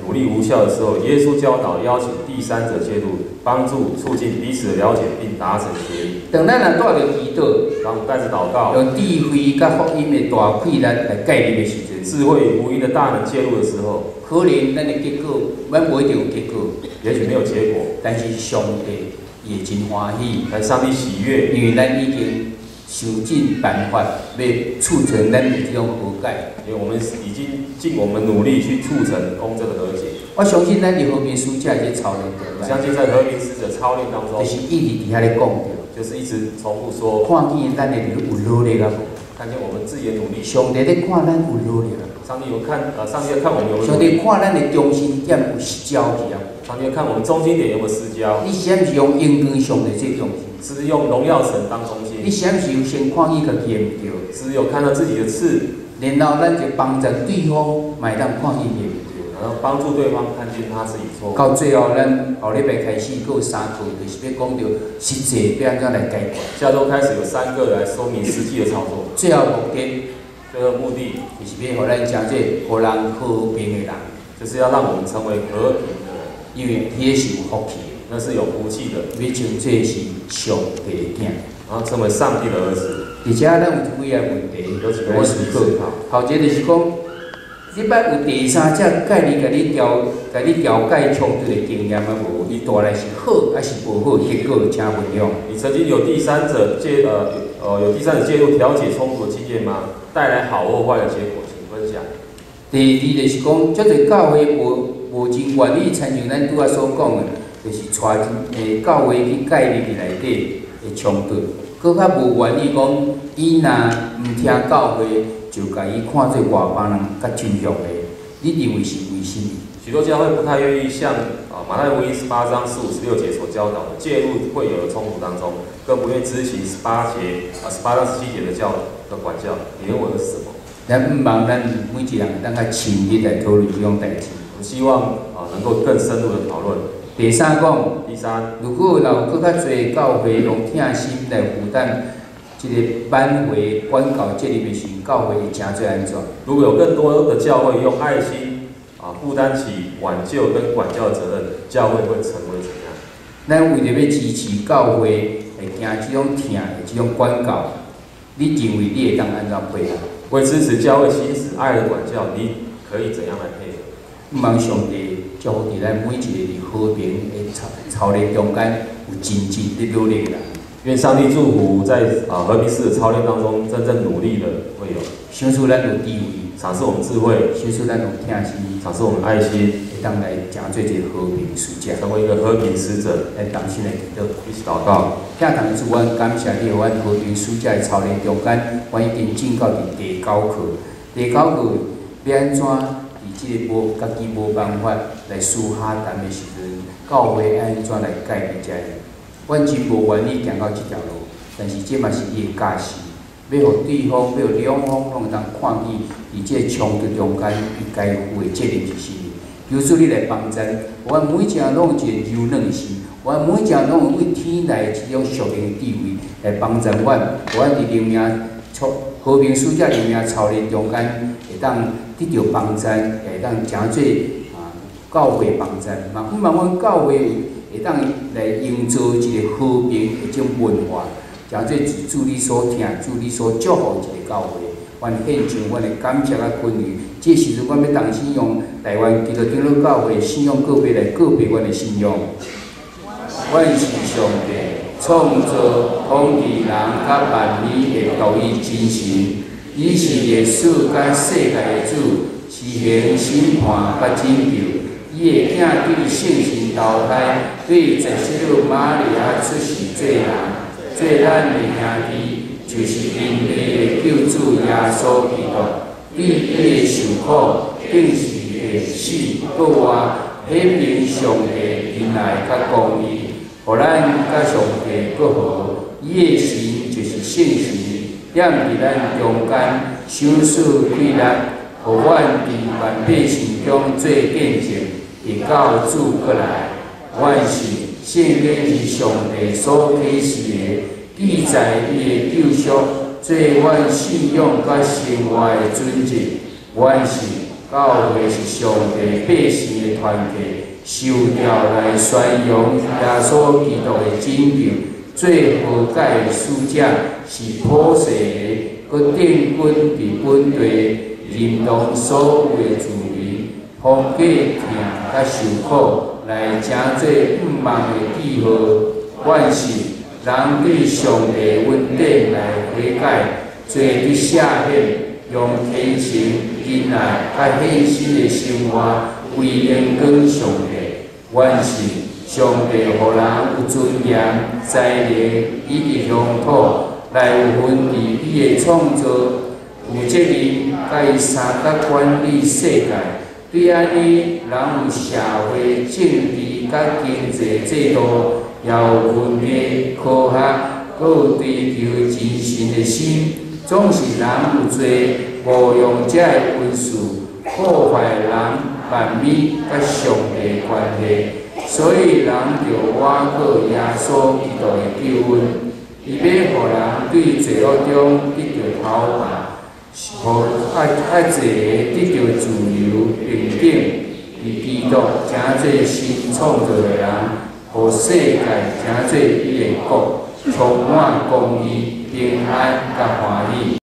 努力無效的時候，耶穌教導邀請第三者介入，幫助促進彼此的了解並達成協議。當咱若帶著祈禱，當我們帶著禱告，用智慧佮福音的大氣力來介入的時陣，智慧與福音的大能介入的時候，可能咱的結果，咱無一定有結果，也許沒有結果，但是上帝伊會真歡喜，但上帝喜悅，因為咱已經想盡辦法欲促成咱的這種和解。因為我們已經盡我們努力去促成公正的和解。我相信咱佇和平使者這操練中，相信在和平使者操練當中，就是一直佇遐咧講著，就是一直重複說，看見咱的有努力啊無？看見我們自己的努力。上帝咧看咱有努力啊？上帝有看，上帝看我們有沒有上帝看咱的中心點有失焦去啊？上帝看我們中心點有沒有失焦？你是毋是用榮光上帝做中心？是不是用榮耀神當中心？你是毋是有先看見家己的毋對？是不是有看到自己的刺？然後咱就幫助對方，嘛會當看見伊的毋對。然後幫助對方看見他自己錯。到最後，咱後禮拜開始閣有三課，就是欲講著實際欲按怎來解決。下週開始有三個來說明實際的操作。最後目的，最後目的就是欲予咱成做予人和平的人，就是要讓我們成為和平的人。因為彼个是有福氣的，那是有福氣的。欲成做是上帝的囝，然後成為上帝的兒子。而且咱有幾個問題，有幾個問題思考。頭一個就是講，你捌有第三者介入共你調解衝突的經驗啊無？伊帶來是好還是無好？結果請分享。你曾經有第三者介入調解衝突的經驗嗎？帶來好或壞的結果，請分享。第二就是講，足濟教會無真願意親像咱拄仔所講的，就是帶教會去介入佇內底的衝突，閣較無願意講，伊若毋聽教會，就共伊看做外邦人較抽象的。你認為是為什麼？許多教會不太願意像啊馬太福音18章15、16節所教導的介入會友的衝突當中，更不願意執行18章17節的教的管教。你認為是什麼？咱毋望咱每一人會當較深入來討論這種代誌。我希望啊能夠更深入的討論。第三講，第三，如果若有閣較濟教會用疼心來負擔這個挽回管教責任的時，教會會成做按怎？如果有更多的教會用愛心啊負擔起挽救跟管教的責任，教會會成為怎樣？咱為著欲支持教會會行這種疼的這種管教，你認為你會當按怎配合？為支持教會行使愛的管教，你可以怎樣來配合？毋望上帝祝福佇咱每一個佇和平的操練中間有真正佇努力的人。願上帝祝福在和平使者操練當中真正努力的會友。賞賜咱有智慧，賞賜我們智慧，賞賜咱有疼心，賞賜我們愛心，會當來成做一個和平使者，成為一個和平使者。來同心來祈禱，一起禱告。疼痛的主，阮感謝你，予阮和平使者的操練中間，阮已經進到佇第九課。第九課欲按怎佇這個無家己無辦法來私下談的時陣，教會按怎來介入遮？阮真無願意行到這條路，但是這嘛是你的教示，欲予對方，欲予兩方攏會當看見，佇這個衝突中間，伊該負的責任是啥物？求主你來幫贊，予阮每一個人攏有一個柔軟的心，予阮每一個人攏有對天來這種屬靈的智慧來幫贊阮，予阮佇靈命操和平使者靈命操練中間，會當得著幫贊，會當成做教會幫贊，嘛毋望阮教會會當來營造一個和平的這種文化，成做是主你所疼、主你所祝福的一個教會。阮獻上阮的感謝佮懇求。這時陣，阮欲同心用台灣基督長老教會信仰告白來告白阮的信仰。阮是上帝創造統治人佮萬物的獨一真神，伊是歷史佮世界的主，施行審判佮拯救。伊的囝對聖神投胎，對十聖女瑪利亞出世做人，做咱的兄弟，就是人類的救主耶穌基督。對伊的受苦，釘十字死，復活，顯明上帝仁愛佮公義，予咱佮上帝閣和。伊的神就是聖神，踮佇咱中間，賞賜氣力，予阮佇萬百姓中做見證，直到主閣來。阮信聖經是上帝所啟示的，記載伊的救贖，做阮信仰佮生活的準則。阮信教會是上帝百姓的團體，受召來宣揚耶穌基督的拯救。做和解的使者是普世的，閣定根佇本地，認同所有的住民，風過疼佮受苦，來成做向望的記號。願是人對上帝恩典來悔改，罪得赦免，用虔誠、仁愛佮獻身的生活為榮光上帝。願是上帝予人有尊嚴、才能以及鄉土來有份佇伊的創造，負責任佮伊相佮管理世界。對按呢，人有社會、政治佮經濟制度，也有文藝、科學，閣有追求精神的心。總是人有罪，誤用這个恩賜，破壞人萬物佮上帝關係，所以人著倚靠耶穌基督的救恩。伊欲予人對罪惡中得著頭髮，予愛罪得著自由平等，佇基督成做新創造的人，予世界成做伊的國，充滿公義、平安佮歡喜。